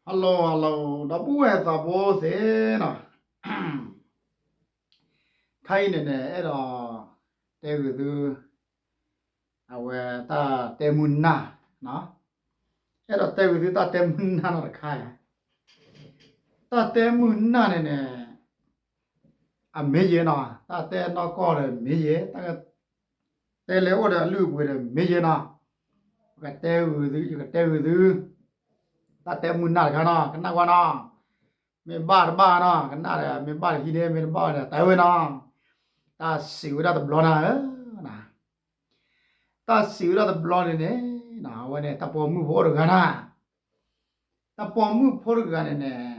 Hello hello ဒီပုၢ်ဝဲၢ်သးဘိသ့ၣ်နီၤ, ခဲအံၤန့ၣ်န့ၣ် အဲၣ်ဒိးတဲဂုာ်သု အဝဲတၢ်တဲမုာ်နၢ်, အဲၣ်ဒိးတဲဂုာ်သုတၢ်တဲမုာ်နၢ်နီတခါ, တၢ်တဲမုာ်နၢ်န့ၣ်န့ၣ် အမ့ၢ်ယဲနီၤ, တၢ်တဲနီၢ်ကီၢ်ဒီးမ့ၢ်ယဲ, တၢ်တဲလၢအိၣ်ဒီးအလုၢ်အပှ့ၤဒီးမ့ၢ်ယဲနီၤ, ယကတဲဂုာ်သု, ယကတဲဂုာ်သု တၢ်တဲမုာ်နၢ်တခါနီၤ, ကနၣ်ကွၢ်နီၤ, မ့ၢ်ဘၣ်တဘၣ်နီၤ, ကနၣ်ဒီး မ့ၢ်ဘၣ်တဟံးန့ၣ် မ့ၢ်တဘၣ်ဒီး တဲဝဲနီၤ, တၢ်စံးဝဲဒၣ်တဘျီနၤဧၢ, တၢ်စံးဝဲဒၣ်တဘျီန့ၣ်န့ၣ်, အဝဲန့ၣ် တၢ်ပိာ်မုၣ်ဖိအိၣ်တဂၤနီၤ, တၢ်ပိာ်မုၣ်ဖိတဂၤန့ၣ်န့ၣ်,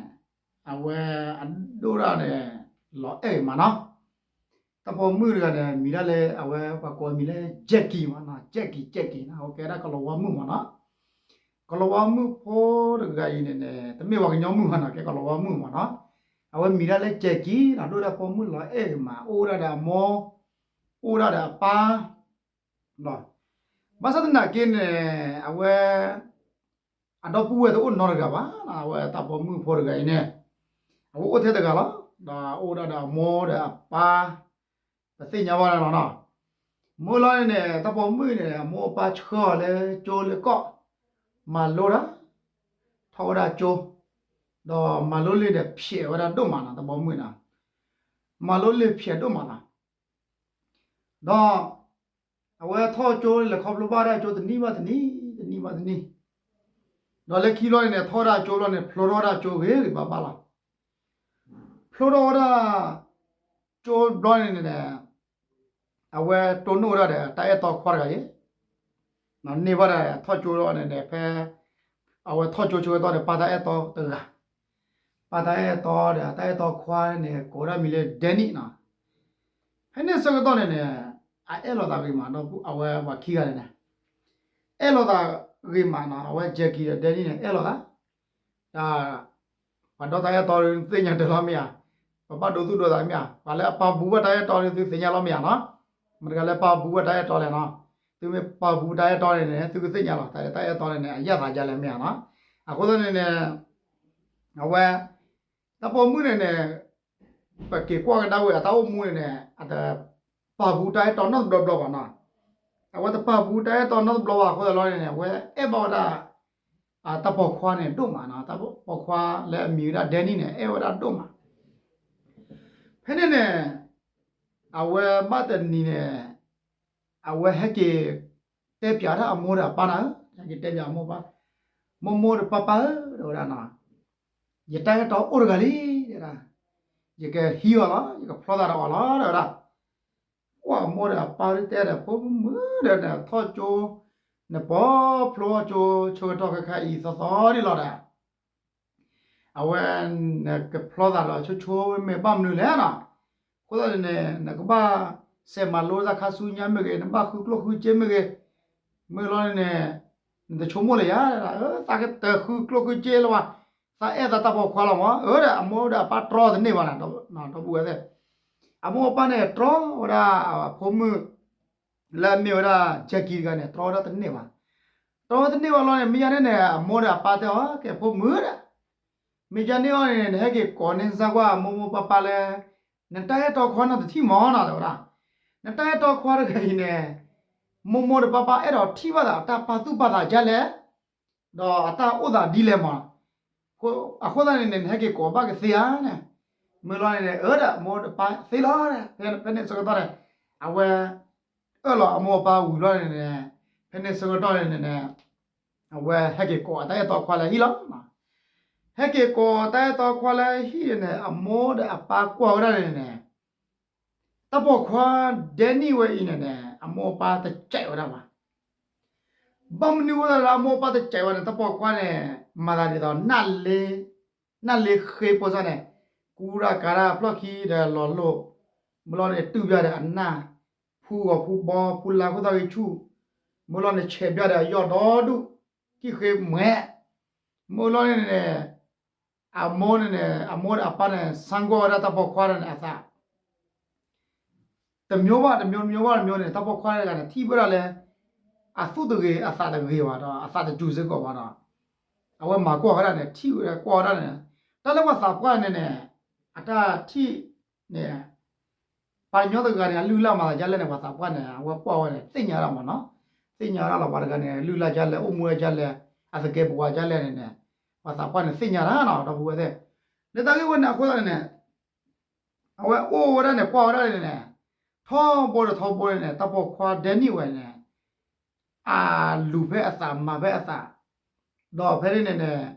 အဝဲအဒိၣ်ဒၣ်န့ၣ် လီၤအဲၣ်မးနီၤ, တၢ်ပိာ်မုၣ်တဂၤန့ၣ် မံၤဒၣ်လၢ အဝဲပှၤကိးအမံၤလၢ Jackie မးနီၤ, Jackie Jackie နီၤ, အဝဲကဲဒၣ်ကလီၤဝါမုၣ်မးနီၤ, ကလီၤဝါမုၣ်ဖိတဂၤအံၤန့ၣ်န့ၣ် တမ့ၢ်ပှၤကညီမုၣ်မးနီၤ, ကဲကလီၤဝါမုၣ်မးနီၤ, အဝဲမံၤဒၣ်လၢ Jackie နီၤ, ဒိၣ်ဒၣ်ပိာ်မုၣ်လီၤအဲၣ်မး, အိၣ်ဒၣ်ဒီးအမိၢ်, အိၣ်ဒၣ်ဒီးအပၢ် ဘၣ်ဆၣ်သနာ်က့န့ၣ် အဝဲ အဒီပုၢ်ဝဲၢ်တအိၣ်နီတဂၤဘၣ်, အဝဲတၢ်ပိာ်မုၣ်ဖိတဂၤအံၤန့ၣ်, အဝဲအိၣ်ထဲတဂၤလီၤ, ဒီးအိၣ်ဒၣ်ဒီးအမိၢ်ဒီးအပၢ်, ပသ့ၣ်ညါဘၣ်လီၤနီၤ, မုၢ်လီၤန့ၣ်န့ၣ် တၢ်ပိာ်မုၣ်န့ၣ် အမိၢ်အပၢ်ဆှၢအီၤလၢကၠိလၢကီၢ်, မၤလိတၢ်, ထီၣ်ဝဲဒၣ်ကၠိ, ဒီးမၤလိလံာ်ဒီးဖျဲးဝဲဒၣ်ဒိၣ်မးနီၤ, တၢ်ပိာ်မုၣ်န့ၣ်, မၤလိလံာ်ဖျဲးဒိၣ်မးနီၤ ဒီး အဝဲထီၣ်ကၠိလဲၤခီဖျိဘၣ်ဒၣ်ကၠိတနံၣ်ဘၣ်တနံၣ်, တနံၣ်ဘၣ်တနံၣ်, ဒီးလၢခံလီၤန့ၣ်န့ၣ် ထီၣ်ဝဲဒၣ်ကၠိလီၤန့ၣ် ဖျိထီၣ်ဝဲဒၣ်ကၠိဂ့ၤဂ့ၤဘၣ်ဘၣ်လီၤ, ဖျိထီၣ်ဝဲဒၣ် ကၠိဘျီန့ၣ်န့ၣ်န့ၣ်, အဝဲတိၢ်နီၣ်ဝဲဒၣ်ဒီး တၢ်အဲၣ်တီခွါတဂၤအံၤ, န့ၢ်ဘၣ်ဒီးထီၣ်ကၠိလီၤန့ၣ်န့ၣ် ဖဲ အဝဲထီၣ်ကၠိဆၢကတီၢ်န့ၣ် ပၢ်တၢ်အဲၣ်တီတဂၤ, ပၢ်တၢ်အဲၣ်တီဒီး တၢ်အဲၣ်တီခွါန့ၣ် ကိးဒၣ်မံၤလၢ Danny နီၤ, ဖဲန့ၣ်ဆၢကတီၢ်န့ၣ်န့ၣ် အအဲၣ်လိာ်သးဂ့ၤမး, အဝဲပှၤခံဂၤန့ၣ်န့ၣ် အဲၣ်လိာ်သးဂ့ၤမးနီၤ, အဝဲ Jackie ဒီး Danny န့ၣ် အဲၣ်လိာ်သး, တၢ် ပှၤဒီတၢ်အဲၣ်တီသ့ၣ်ညါတၢ်လီၤမ့ၢ်ဧါ, ပဘၣ်ဒိသူၣ်ဒိသးမ့ၢ်ဧါ, ပှၤလၢအပာ်ဘူးဘၣ်တၢ်အဲၣ်တီန့ၣ် သုသ့ၣ်ညါလီၤမ့ၢ်ဧါနီၤ, မတၤတဂၤလၢပာ်ဘူးဘၣ်တၢ်အဲၣ်တီလဲၣ်နီၤ, သုမ့ၢ်ပာ်ဘူးတၢ်အဲၣ်တီန့ၣ်န့ၣ် သုကသ့ၣ်ညါလီၤ, တၢ်အဲၣ်တီန့ၣ်န့ၣ် အယၣ်သးဒ်လဲၣ်မ့ၢ်ဧါနီၤ, အဃိသတးန့ၣ်န့ၣ် အဝဲ တၢ်ပိာ်မုၣ်န့ၣ်န့ၣ် ပက့ၤကွၢ်ကဒါဝဲအတၢ်အိၣ်မူန့ၣ်န့ၣ် အတပာ်ဘူးတၢ်အဲၣ်တီနီတဘျီဘျီဘၣ်နီၤ, အဝဲတပာ်ဘူးတၢ်အဲၣ်တီနီတဘျီဘၣ်အဃိသတးလီၤန့ၣ်န့ၣ် အဝဲအဲၣ်ဘၣ်ဝဲဒၣ် တၢ်ပိာ်ခွါန့ၣ်ဒိၣ်မးနီၤ, တၢ်ပိာ်ခွါလၢအမံၤဝဲဒၣ် Danny န့ၣ် အဲၣ်ဝဲဒၣ်ဒိၣ်မး, ဖဲန့ၣ်န့ၣ် အဝဲဘၣ်တနံၤန့ၣ် အဝဲဟဲက့ၤတဲပၠးတၢ်အမိၢ်ဒီးအပၢ်နၤဧၢ, ဟဲက့ၤတဲပၠးအမိၢ်ပၢ်, မိၢ်မိၢ်ဒီးပၢ်ပၢ်ဧၢ တဲဝဲဒၣ်နီၤ, ယတၢ်အဲၣ်တီအိၣ်တဂၤလံ, တဲဒၣ်, ယကဟံးအီၤလီၤ, ယကဖျီသးဒီးအီၤလီၤ တဲဝဲဒၣ်, ပှၢ်အမိၢ်ဒီးအပၢ်တဲဒီး ဖိမုၣ်ဒီးန့ၣ် ထီၣ်ကၠိ, နပီဖျိကၠိဆၢကတီၢ်ခဲခါအံၤသီသီဒ်လီၤဒီး အဝဲ နကဖျီသးဒီးဆိဆိမ့ၢ်ဘၣ်မနုၤလဲၣ်နီၤ, အဃိသတးန့ၣ်န့ၣ် နကဘၣ်စဲးမၤလိတၢ်ခါဆူညါမ့ၢ်ဂ့ၤ, နဘၣ်ဃုကျိၣ်ဃုစ့မ့ၢ်ဂ့ၤ, မ့ၢ်လီၤန့ၣ်န့ၣ် နတဆိကမိၣ်လၢၤယၤ, သးကတၢၢ်ဃုကျိၣ်ဃုစ့လၢၤဘၣ်, သးအဲၣ်သးတၢ်ပိာ်ခွါလီၤမး, အၢ ဒီးအမိၢ်ဒီးအပၢ်တြီတန့ၢ်ဘၣ်န့ၣ်, ဒီပုၢ်ဝဲၢ်သ့ၣ်, အမိၢ်အပၢ်န့ၣ် တြီဝဲဒၣ်အဖိမုၣ် လၢအမ့ၢ်ဝဲဒၣ် Jackie တဂၤန့ၣ် တြီဝဲဒၣ်တန့ၢ်ဘၣ်, တြီဝဲတန့ၢ်ဘၣ်လီၤန့ၣ် မ့ၢ်ယါန့ၣ်န့ၣ် အမိၢ်ဒီးအပၢ်တဲအီၤ ကဲဖိမုၣ်ဒီး မ့ၢ်ယါန့ၣ်အီၤန့ၣ် နဟဲက့ၤကိးန့ၢ်စၢ်ကွၢ်မိၢ်မိၢ်ပၢ်ပၢ်လၢ နတၢ်အဲၣ်တီခွါနီတထံၣ်မးနီၤ တဲဝဲဒၣ်, နတၢ်အဲၣ်တီခွါတဂၤအံၤန့ၣ် မိၢ်မိၢ်ဒီးပၢ်ပၢ်အဲၣ်ဒိးထံၣ်ဘၣ်သး အတၢ်ပာ်သူၣ်ပာ်သးဒ်လဲၣ် ဒီးအတၢ်အိၣ်သးဒ်လဲၣ်မး, အဃိသတးန့ၣ်န့ၣ် နဟဲက့ၤကိးဘၣ်ကသ့ဧါန့ၣ်, မ့ၢ်လီၤန့ၣ်န့ၣ် အၢ ဒီးမိၢ်ဒီးပၢ်သ့လီၤ, ဖဲန့ၣ်ဆၢကတီၢ်န့ၣ် အဝဲ အၢၣ်လီၤအမိၢ်အပၢ်ဝံၤလီၤန့ၣ်န့ၣ်, ဖဲန့ၣ်ဆၢကတီၢ်န့ၣ်န့ၣ် အဝဲဟဲက့ၤကိးအတၢ်အဲၣ်တီခွါလၢဟံၣ်လီၤ, ဟဲက့ၤကိးတၢ်အဲၣ်တီခွါလၢဟံၣ်န့ၣ်န့ၣ် အမိၢ်ဒီးအပၢ်ကွၢ်ဝဲဒၣ်န့ၣ်န့ၣ် တၢ်ပိာ်ခွါ Danny ဝဲအံၤန့ၣ်န့ၣ် အမိၢ်အပၢ်တစဲးဝဲဒၣ်ဘၣ်, ဘၣ်မနုၤအဃိသတးဒီးအမိၢ်အပၢ်တစဲးဝဲန့ၣ် တၢ်ပိာ်ခွါန့ၣ် မၤသးဒ်သိး နၢ်လ့ဃ့ဖိစၢ်န့ၣ် ကူတၢ်ကၤတၢ်အဖျီၣ်ခံဒီးလီၤလိၢ်, မ့ၢ်လီၤန့ၣ် တုၢ်ပၠးဒီးအနၢ်, ဖူဂီၤဖူဘီ ဖူလါခိၣ်သၣ်ဂံၢ်ဆူၣ်, မ့ၢ်လီၤန့ၣ် ဆဲးပၠးဒီးအယီၢ်ဒီဒူၣ်, ခံၣ်ဃ့မဲ, မ့ၢ်လီၤန့ၣ်န့ၣ် အမိၢ်န့ၣ်န့ၣ် အမိၢ်ဒီးအပၢ်န့ၣ် ဆါကွၢ်ဝဲဒၣ်တၢ်ပိာ်ခွါန့ၣ်န့ၣ် အသး တမျိုးဘၣ်တမျိုး တမျိုးဘၣ်တမျိုးန့ၣ် တၢ်ပိာ်ခွါတဂၤန့ၣ် ထံၣ်ဝဲဒၣ်လၢ အသူၣ်တဂ့ၤ အသးတဂ့ၤဘၣ်ဒီး အသးတစူၤစ့ၢ်ကီးဘၣ်ဒီး အဝဲမၤကွၢ်ဝဲဒၣ်န့ၣ် ထံၣ်ဝဲကွၢ်ဝဲဒၣ်န့ၣ်, တၢ်လၢပှၤသးပှၢ်န့ၣ်န့ၣ် အတၢ်ထံၣ်န့ၣ် ပှၤကညီတဂၤန့ၣ် အလုၢ်အလၢ်မၤသးဒ်လဲၣ်န့ၣ် ပှၤသးပှၢ်န့ၣ် အဝဲကွၢ်ဝဲန့ၣ် သ့ၣ်ညါဒၣ်မးနီၤ, သ့ၣ်ညါဒၣ်လီၤ ပှၤတဂၤန့ၣ် လုၢ်လၢ်ဒ်လဲၣ် အိၣ်မူဝဲဒ်လဲၣ်, အသကဲးပဝးဒ်လဲၣ်န့ၣ်န့ၣ် ပှၤသးပှၢ်န့ၣ် သ့ၣ်ညါတၢ်နီၤ ဒီပုၢ်ဝဲၢ်သ့ၣ်, လၢတၢ်ဂ့ၢ်ဝဲန့ၣ်အဃိသတးန့ၣ်န့ၣ် အဝဲအိၣ်ဝဲဒၣ်န့ၣ် ကွၢ်ဝဲဒၣ်န့ၣ်န့ၣ် ထီဘိဒီးထီဘိန့ၣ်န့ၣ် တၢ်ပိာ်ခွါဒဲနံၣ်ဝဲန့ၣ် အလူၤဖဲအသးမၤဖဲအသး, ဒီးဖဲန့ၣ်န့ၣ်န့ၣ်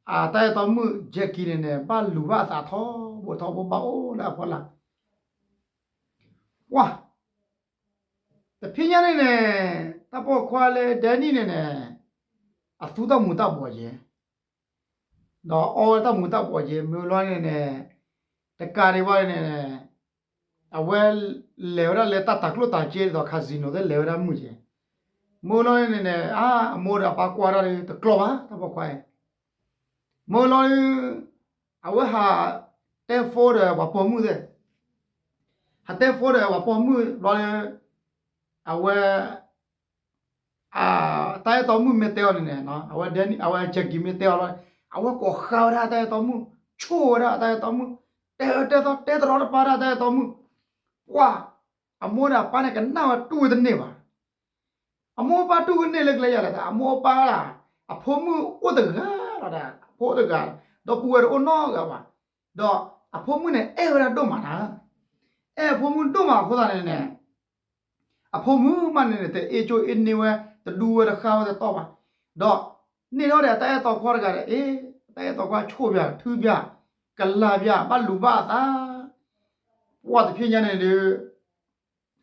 အတၢ်အဲၣ်တီမုၣ် Jackie န့ၣ်န့ၣ် ဘၣ်လူၤဘၣ်အသးထီဘိထီဘိဘၣ်အိၣ်လၢအဖီလာ်, ကွၢ် တဖဲညါန့ၣ်န့ၣ် တၢ်ပိာ်ခွါလၢဒဲနံၣ်န့ၣ်န့ၣ် အသူတၢ်မူၤတၢ်ဘှီးက့ၤ ဒီးအီဝဲတၢ်မူၤတၢ်ဘှီးက့ၤ မ့ၢ်လီၤန့ၣ်န့ၣ် တကးဒံးဘၣ်န့ၣ်န့ၣ် အဝဲလဲၤဝဲဒၣ်လၢတၢ်တၤကျိၣ်တၤစ့ဒီး casino သ့ၣ်လဲၤဝဲဒၣ်မုာ်က့ၤ, မ့ၢ်လီၤန့ၣ်န့ၣ် အမိၢ်ဒီးအပၢ်ကွၢ်ဒၣ်ဒီး တကျီဘၣ် တၢ်ပိာ်ခွါအံၤ, မ့ၢ်လီၤ အဝဲဟးတဲ phone ဒီးပှၤပိာ်မုၣ်သ့ၣ်, ဟးတဲ phone ဒီးပှၤပိာ်မုၣ်ဘျီဒီး အဝဲ တၢ်အဲၣ်တီမုၣ်မ့ၢ်တဲအီၤန့ၣ်န့ၣ် အဝဲ Jackie မ့ၢ်တဲအီၤလီၤ, အဝဲကိးဃာ်ဝဲဒၣ်တၢ်အဲၣ်တီမုၣ်, ဆိၣ်ဝဲဒၣ်တၢ်အဲၣ်တီမုၣ်, တဲအၢတဲသီ တဲတရီတပါဒၣ်တၢ်အဲၣ်တီမုၣ်, ပှၢ် အမိၢ်ဒီးအပၢ်န့ၣ် ကနၣ်ဝဲတူၢ်ဝဲတန့ၢ်ဘၣ်. အမိၢ်အပၢ်တူၢ်ဝဲန့ၢ်လၢကျဲယၤလဲၣ်, အမိၢ်အပၢ်ဒၣ် အဖိမုၣ်အိၣ်တဂၤလီၤဒီး အဖိအိၣ်တဂၤ, ဒီပုၢ်ဝဲၢ်တအိၣ်နီတဂၤဘၣ်. ဒီးအဖိမုၣ်န့ၣ် အဲၣ်ဝဲဒၣ်ဒိၣ်မးနၤ, အဲၣ်အဖိမုၣ်ဒိၣ်မးအဃိသတးန့ၣ်န့ၣ် အဖိမုၣ်မးန့ၣ်န့ၣ် တအ့ၣ်ကၠိအ့ၣ်န့ၢ်ဝဲ, တဒူဝဲတဃၣ်ဝဲတတီၢ်ဘၣ်. ဒီးန့ၢ်ထီၣ်ဒီးအတၢ်အဲၣ်တီခွါတဂၤဒီး အ့ၣ် တၢ်အဲၣ်တီခွါဆိၣ်ပၠး ထုပၠး ကလၤပၠး ဘၣ်လူၤဘၣ်အသး, ပှၢ်တဖဲညါန့ၣ်ဒီး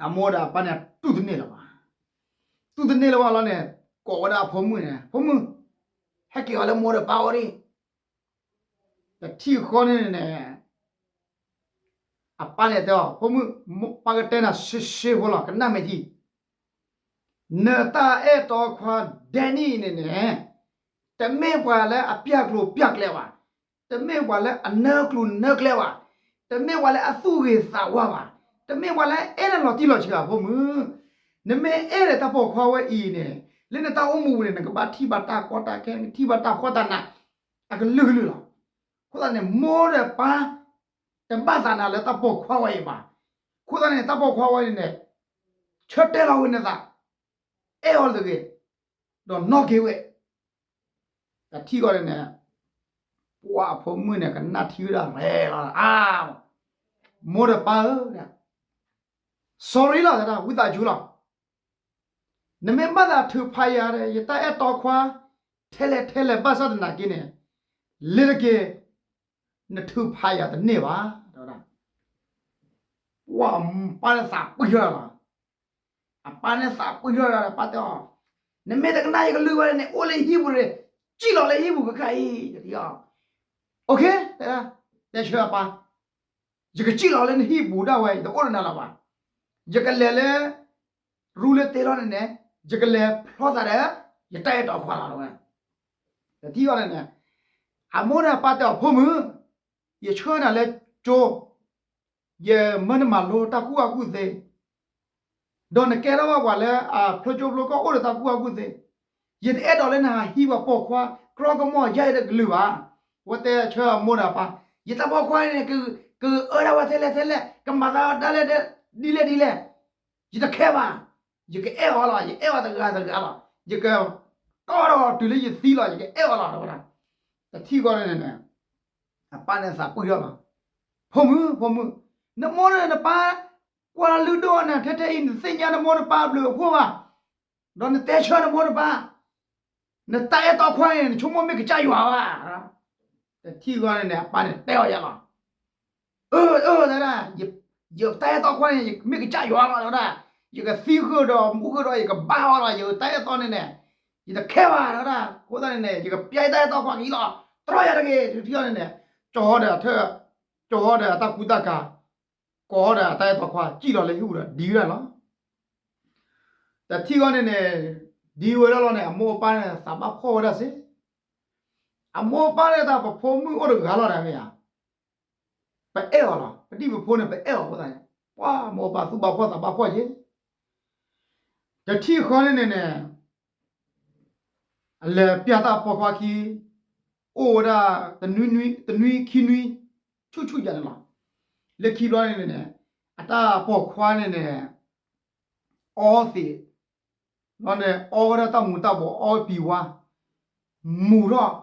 အမိၢ်ဒီးအပၢ်န့ၣ် တူၢ်တန့ၢ်လၢၤဘၣ်. တူၢ်တန့ၢ်လၢၤဘၣ်လီၤန့ၣ် ကိးဝဲဒၣ်အဖိမုၣ်န့ၣ်, ဖိမုၣ်, ဟဲက့ၤအီၤလၢမိၢ်ဒီးပၢ်အအိၣ်ဒံး. တထံၣ်ဃီန့ၣ်န့ၣ် အပၢ်န့ၣ်တဲအီၤ, ဖိမုၣ်, ပၢ်ကတဲနၤစ့စ့ဖိလီၤ, ကနၣ်မ့ၢ်ထံ, နတၢ်အဲၣ်တီခွါဒဲနံၣ်န့ၣ်န့ၣ် တမ့ၢ်ပှၤလၢအပျၢ်ကျိၤပျၢ်ကျဲဘၣ်, တမ့ၢ်ပှၤလၢအနၢကျိၤနၢကျဲဘၣ်, တမ့ၢ်ပှၤလၢအသူၣ်ဂ့ၤသးဝါဘၣ်, တမ့ၢ်ပှၤလၢအအဲၣ်နၤလီၤတံၢ်လီၤဆဲးဘၣ် ဖိမုၣ်. နမ့ၢ်အဲၣ်ဒီးတၢ်ပိာ်ခွါဝဲအံၤန့ၣ် လၢနတၢ်အိၣ်မူပူၤန့ၣ် နကဘၣ်ထံၣ်ဘၣ်တၢ်ကီတၢ်ခဲ, နကထံၣ်ဘၣ်တၢ်ဖှီၣ်တၢ်နး အကလုာ်ကလုာ်လီၤ. အဃိသတးန့ၣ် မိၢ်ဒီးပၢ် တဘၣ်သးနၤလၢတၢ်ပိာ်ခွါဝဲအံၤဘၣ်. အဃိသတးန့ၣ် တၢ်ပိာ်ခွါဝဲအံၤန့ၣ် ဆၢတဲာ်လီၤဝဲနသး, အဲၣ်အီၤတဂ့ၤ, ဒီးနီၣ်က့ၤဝဲ. တထံၣ်ဃီန့ၣ်န့ၣ် ပှၢ်အဖိမုၣ်န့ၣ် ကနၣ်ထံဝဲဒၣ်ရဲၣ်လီၤ, အါ, မိၢ်ဒီးပၢ်ဧၢ, sorry လီၤ, ဝံသးစူၤလီၤ. နမ့ၢ်ဘၣ်သးထုးဖးယၤဒီး ယတၢ်အဲၣ်တီခွါ ထဲလဲၣ်ထဲလဲၣ်ဘၣ်ဆၣ်သနာ်က့န့ၣ် လ့ၤတက့ၢ်, နထုးဖးယၤတန့ၢ်ဘၣ်, တဲဝဲဒၣ်. ပှၢ်အပၢ်န့ၣ်သးပှံၢ်ထီၣ်လီၤ. အပၢ်န့ၣ်သးပှံၢ်ထီၣ်လီၤဒီး ပၢ်တဲအီၤ, နမ့ၢ်တကနၣ်ယကလုၢ်ဘၣ်န့ၣ် အိၣ်လၢဟံၣ်ပူၤတဂ့ၤ, စံၣ်လီၤလၢဟံၣ်ပူၤခဲခါအံၤ, ယတဲအီၤ, OK, တဲ, တဲဆၢအပၢ်, ယကစံၣ်လီၤလၢနဟံၣ်ပူၤဒၣ်ဝဲ, ယတအိၣ်ဒီးနၤလၢၤဘၣ်. ယကလဲၤလၢ ရူလၢတ့လီၤန့ၣ်န့ၣ် ယကလဲၤဖျီသးဒီး ယတၢ်အဲၣ်တီခွါလီၤ, တဲဝဲ. တထံၣ်ဃီန့ၣ်န့ၣ် အမိၢ်ဒီးအပၢ်တဲအီၤ, ဖိမုၣ်, ယဆှၢနၤလၢကၠိ, ယမၢနမၤလိတၢ်ကူၣ်ဘၣ်ကူၣ်သ့, ဒီးနကဲထီၣ်ဘၣ်ပှၤလၢအဖျိကၠိဖျိကီၢ်အိၣ်ဒီးတၢ်ကူၣ်ဘၣ်ကူၣ်သ့, ယတအဲၣ်ဒိးလၢနဟးဟံးပှၤပိာ်ခွါ ကြီကမီၢ်ယါအံၤတကလုာ်ဘၣ်. အဝဲတဲဆၢအမိၢ်ဒီးအပၢ်, ယတၢ်ပိာ်ခွါန့ၣ် ကအၢဒၣ်ဝဲထဲလဲၣ်ထဲလဲၣ်, ကမၤသးဒ်လဲၣ်ဒ်လဲၣ်ဒ်လဲၣ်, ယတခဲဘၣ်, ယကအဲၣ်အီၤလီၤ, ယအဲၣ်အီၤတဂၤတဂၤလီၤ, ယကတီၢ်ဒီးတုၤလၢယသံလီၤ, ယကအဲၣ်အီၤလီၤ, တဲဝဲဒၣ်. တထံၣ်ဃီန့ၣ်န့ၣ် အပၢ်န့ၣ်သးပှံၢ်ထီၣ်လီၤ, ဖိမုၣ်, ဖိမုၣ်, နမိၢ်ဒီးနပၢ် ကွၢ်လုၢ်ဒိၣ်နၤထဲထဲအံၤ နသ့ၣ်ညါနမိၢ်နပၢ်အဘျုးအဖှိၣ်ဘၣ်, ဒီးနတဲဆၢနမိၢ်နပၢ်, နတၢ်အဲၣ်တီခွါန့ၣ် နဆိကမိၣ်မ့ၢ်ကစၢ်ယွၤဘၣ်. တထံၣ်ဃီန့ၣ်န့ၣ် အပၢ်န့ၣ်တဲအီၤယၤလီၤ, အၢ အၢ တဲဝဲဒၣ်, ယတၢ်အဲၣ်တီခွါန့ၣ် မ့ၢ်ကစၢ်ယွၤလီၤ တဲဝဲဒၣ်, ယကသံဃုာ်ဒီးမူဃုာ်ဒီး ယကဘါအီၤလီၤ, ယတၢ်အဲၣ်တီန့ၣ်န့ၣ် ယတခဲဘၣ် တဲဝဲဒၣ်, အဃိသတးန့ၣ်န့ၣ် ယကပျဲယတၢ်အဲၣ်တီခွါက့ၤလီၤ, တြီယၤတဂ့ၤ. တထံၣ်ဃီန့ၣ်န့ၣ် ကၠီဟီဒီးအထၢ, ကၠီဟီဒီးအတၢ်ကူတၢ်ကၤ, ကိးဒီးအတၢ်အဲၣ်တီခွါ စံၣ်လီၤလၢဟံၣ်ပူၤဒီးဒံဝဲဒၣ်လီၤ. တထံၣ်ဃီန့ၣ်န့ၣ် ဒံဝဲဒၣ်လီၤန့ၣ် အမိၢ်အပၢ်န့ၣ် သးဘၣ်ဖှီၣ်ဝဲဒၣ်စ့ၢ်, အမိၢ်အပၢ်န့ၣ် တၢ်ပဖိမုၣ်အိၣ်တဂၤလီၤ တမ့ၢ်ဧါ, ပအဲၣ်အီၤလီၤ, ပဒံၣ်ပဖိန့ၣ် ပအဲၣ်အီၤအဃိသတးန့ၣ် ပှၤမိၢ်ပၢ်သူၣ်ဘၣ်ဖှီၣ်သးဘၣ်ဖှီၣ်က့ၤ. တထံၣ်ဃီန့ၣ်န့ၣ်န့ၣ် အလဲၤပျၢ်တၢ်ပိာ်ခွါခံ, အိၣ်ဝဲဒၣ်တနွံခံနွံ ဆူၣ်ဆူၣ်ယၤန့ၣ်လီၤ. လၢခံဘျီန့ၣ်န့ၣ်န့ၣ် အတၢ်ပိာ်ခွါန့ၣ်န့ၣ် အီသံး, ဘျီန့ၣ် အီဝဲဒၣ်တၢ်မူၤတၢ်ဘှီး အီပံၤဝါ, မူၤထီၣ်,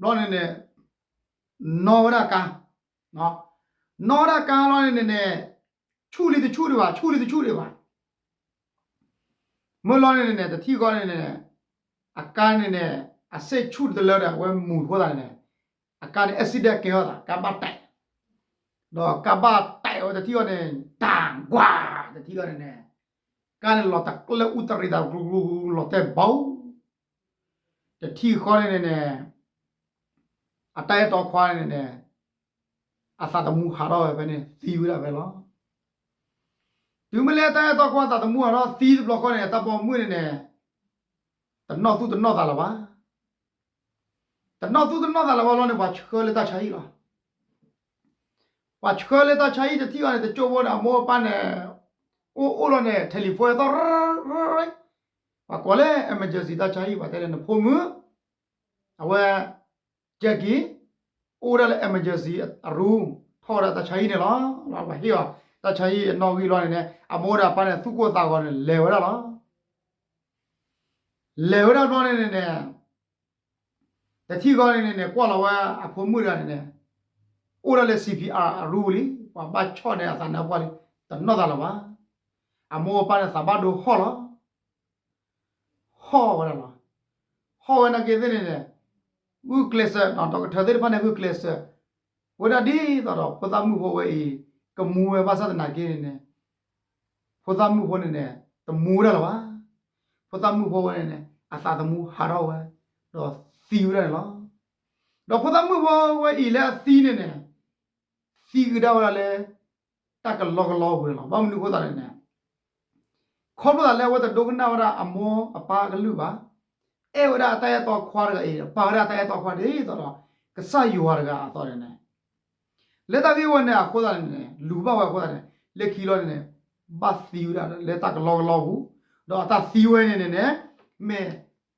ဘျီန့ၣ်န့ၣ် နီၣ်ဝဲဒၣ်ကါ, နီၣ်ဝဲဒၣ်ကါလီၤန့ၣ်န့ၣ်န့ၣ် ဆူၣ်လံတဆူၣ်ဒံးဘၣ် ဆူၣ်လံတဆူၣ်ဒံးဘၣ် မ့ၢ်လီၤန့ၣ်န့ၣ် တထံၣ်ဃီန့ၣ်န့ၣ် အကါန့ၣ်န့ၣ် အစ့ၣ်ဆူၣ်တလၢဒီး အဝဲမူၤအဃိသတးန့ၣ်န့ၣ် အကါန့ၣ် accident ကဲထီၣ်သး ကါဘၣ်တဲာ်, ဒီးကါဘၣ်တဲာ်ဝဲတထံၣ်ဃီန့ၣ် တၢ်ကွၢ် တထံၣ်ဃီန့ၣ်န့ၣ် ကါန့ၣ်လီၤတကျၢၢ်အူတရံးသး လီၤတဲာ်ဘီ တထံၣ်ဃီန့ၣ်န့ၣ်န့ၣ် အတၢ်အဲၣ်တီခွါန့ၣ်န့ၣ် အသးသမူဟးထီၣ်ဝဲဖဲန့ၣ် သံဝဲဒၣ်ဖဲလီၤ. တုၤမ့ၢ်လၢတၢ်အဲၣ်တီခွါသးသမူဟးထီၣ်သံတဘျီဃီန့ၣ် တၢ်ပိာ်မုၣ်န့ၣ်န့ၣ် တနီၣ်သူၣ်တနီၣ်သးလၢၤဘၣ်. တနီၣ်သူၣ်တနီၣ်သးလၢၤဘၣ်လီၤန့ၣ် ပှၤဆှၢလၢတၢ်ဆါဟံၣ်လီၤ. ပှၤဆှၢလၢတၢ်ဆါဟံၣ်တထံၣ်ဃီန့ၣ် တကၠိဖိဒီးအမိၢ်အပၢ်န့ၣ် အိၣ်အိၣ်လီၤန့ၣ် telephone သီၣ်ရၢရၢ, ပှၤကိးလၢ emergency တၢ်ဆါဟံၣ် ပှၤတဲလၢနဖိမုၣ် အဝဲ Jackie အိၣ်ဝဲဒၣ်လၢ emergency အရူ ထီၣ်ဝဲဒၣ်တၢ်ဆါဟံၣ်န့ၣ်လီၤ. ပှၤဟ့ၣ်အီၤတၢ်ဆါဟံၣ်အနီၣ်ဂံၢ်လီၤန့ၣ်န့ၣ် အမိၢ်ဒီးအပၢ်န့ၣ် သူၣ်ကိၢ်သးဂီၤန့ၣ် လဲၤဝဲဒၣ်လီၤ. လဲၤဝဲဒၣ်ဘျီန့ၣ်န့ၣ်န့ၣ် တထံၣ်ဃီန့ၣ်န့ၣ် ကွၢ်လီၤဝဲအဖိမုၣ်တဂၤန့ၣ်န့ၣ် အိၣ်ဒၣ်လၢ CPR အရူလံ, ပှၤဘၣ်ဆီၣ်န့ၢ်အသးန့ၣ်ပှၢ်လံ, တနီၣ်သးလၢၤဘၣ်. အမိၢ်အပၢ်န့ၣ်သးဘၣ်ဒိဟီၣ်လီၤ. ဟီၣ်ဝဲဒၣ်လီၤ. ဟီၣ်ဝဲနာ်က့သ့ၣ်န့ၣ်န့ၣ် ဂုာ်ကျဲးစၢး ဒီးကထၢသ့ၣ်တဖၣ်န့ၣ် ဂုာ်ကျဲးစၢး ဝဲဒၣ်ဒ်သိးဒီး ဖိသၣ်မုၣ်ဖိဝဲအံၤ ကမူဝဲဘၣ်ဆၣ်သနာ်က့န့ၣ်န့ၣ် ဖိသၣ်မုၣ်ဖိန့ၣ်န့ၣ် တမူဝဲဒၣ်လၢၤဘၣ်. ဖိသၣ်မုၣ်ဖိဝဲန့ၣ်န့ၣ် အသးသမူဟးထီၣ်ဝဲ ဒီးသံဝဲဒၣ်န့ၣ်လီၤ. ဒီးဖိသၣ်မုၣ်ဖိဝဲအံၤလၢအသံန့ၣ်န့ၣ် သံကဒါဝဲဒၣ်လၢ တၢ်ကလီကလီပူၤန့ၣ်လီၤ. ဘၣ်မနုၤအဃိသတးန့ၣ်န့ၣ် ခီဖျိသးလၢအဝဲတဒိကနၣ်ဝဲဒၣ်အမိၢ်အပၢ်ကလုၢ်ဘၣ်, အဲၣ်ဝဲဒၣ်အတၢ်အဲၣ်တီခွါတဂၤအံၤ ပာ်ဝဲဒၣ်တၢ်အဲၣ်တီခွါဒ်သိးဒီး ကစၢ်ယွၤတဂၤအသိးန့ၣ်န့ၣ် လၢတၢ်ဂ့ၢ်ဝဲန့ၣ်အဃိသတးန့ၣ်န့ၣ် လူၤဘၣ်ဝဲအဃိသတးန့ၣ် လၢခံလီၤန့ၣ်န့ၣ် ဘၣ်သံဝဲဒၣ်လၢတၢ်ကလီကလီပူၤ, ဒီးအတၢ်သံဝဲန့ၣ်န့ၣ်န့ၣ် မ့ၢ်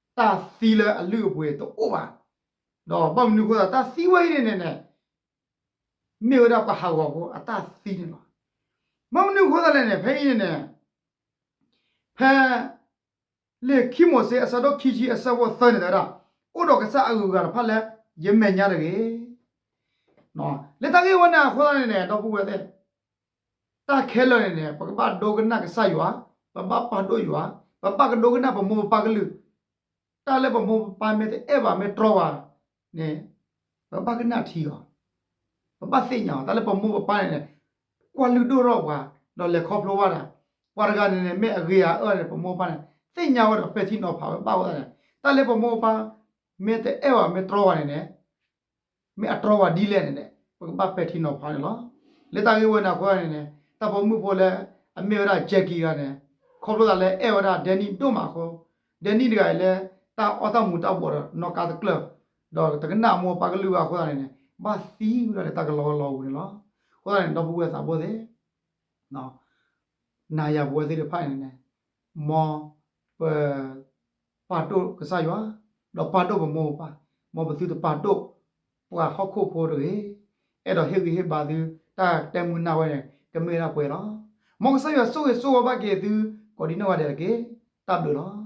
တၢ်သံလၢအလုၢ်အပှ့ၤတအိၣ်ဘၣ်, ဒီးဘၣ်မနုၤအဃိသတး တၢ်သံဝဲအံၤန့ၣ်န့ၣ်န့ၣ် မ့ၢ်ဝဲဒၣ်ပှၤဟးဂီၤဖိအတၢ်သံန့ၣ်လီၤ. ဘၣ်မနုၤအဃိသတးလဲၣ်န့ၣ် ဖဲအံၤန့ၣ်န့ၣ် ဖဲ လံာ်ခံမိၤၡ့အဆၢဒိၣ်ခံဆံအဆၢဖိသၢန့ၣ် တဲဝဲဒၣ်, အိၣ်ဒီးကစၢ်အဂုၤအဂၤတဖၣ်လၢယမဲာ်ညါတဂ့ၤ. လၢတၢ်ဂ့ၢ်ဝဲန့ၣ်အဃိသတးန့ၣ်န့ၣ် ဒီပုၢ်ဝဲၢ်သ့ၣ်, တၢ်ခဲလၢာ်န့ၣ်န့ၣ် ပကဘၣ်ဒိကနၣ်ကစၢ်ယွၤ, ပဘၣ်ပာ်ဒိၣ်ယွၤ, ပဘၣ်ကဒိကနၣ်ပမိၢ်ပပၢ်ကလုၢ်, တၢ်လၢပမိၢ်ပပၢ်မ့ၢ်တအဲၣ်ဘၣ်မ့ၢ်တြီဘၣ်န့ၣ် ပဘၣ်ကနၣ်ထံအီၤ, ပဘၣ်သ့ၣ်ညါအီၤ, တၢ်လၢပမိၢ်ပပၢ်န့ၣ်န့ၣ် ကွၢ်လုၢ်ဒိၣ်ထီၣ်ပှၤ, ဒီးလဲၤခီဖျိဘၣ်တၢ်, ပှၤတဂၤန့ၣ်န့ၣ် မ့ၢ်အဂ့ၤအအၢန့ၣ် ပမိၢ်ပပၢ်န့ၣ် သ့ၣ်ညါဝဲဒီးပဲာ်ထံနီၤဖးဝဲဘၣ်အဃိသတးန့ၣ် တၢ်လၢပမိၢ်ပပၢ် မ့ၢ်တအဲၣ်ဘၣ်မ့ၢ်တြီဘၣ်န့ၣ်န့ၣ် မ့ၢ်အတြီဘၣ်ဒ်လဲၣ်န့ၣ်န့ၣ် ပကဘၣ်ပဲာ်ထံနီၤဖးန့ၣ်လီၤ. လၢတၢ်ဂ့ၢ်ဝဲန့ၣ်အဃိသတးန့ၣ်န့ၣ် တၢ်ပိာ်မုၣ်ဖိလၢ အမ့ၢ်ဝဲဒၣ် Jackie တဂၤန့ၣ် ခီဖျိသးလၢအဲၣ်ဝဲဒၣ် Danny ဒိၣ်မးအဃိ Danny တဂၤအံၤလၢ တၢ်အီၣ်တၢ်မူၤတၢ်ဘှီးဒီးနီၣ်ကါတကျၢၢ်, ဒီးတကနၣ်အမိၢ်အပၢ်ကလုၢ်ဘၣ်အဃိသတးန့ၣ်န့ၣ် ဘၣ်သံဝဲဒၣ်လၢတၢ်ကလီကလီပူၤန့ၣ်လီၤ. အဃိသတးန့ၣ် ဒီပုၢ်ဝဲၢ်သးဘိသ့ၣ် နၤယၤပဝဲသ့ၣ်တဖၣ်န့ၣ်န့ၣ် မ်ပ ပာ်ဒိၣ်ကစၢ်ယွၤ, ဒီးပာ်ဒိၣ်ပမိၢ်ပပၢ်, မ်ပသုတပာ်ဒိၣ် ပှၤဟီၣ်ခိၣ်ဖိတဂ့ၤ, အဲၣ်ဒိးဟ့ၣ်ဂံၢ်ဟ့ၣ်ဘါသု တၢ်တဲမုာ်နၢ်ဝဲန့ၣ် ကမ့ၢ်ဒၣ်ပှဲၤလီၤ. မ်ကစၢ်ယွၤဆိၣ်ဂ့ၤဆိၣ်ဝါဘၣ်က့ၤသု ကိးဒံနီၢ်ဂၤဒဲးတက့ၢ်. တၢ်ဘျုးလီၤ.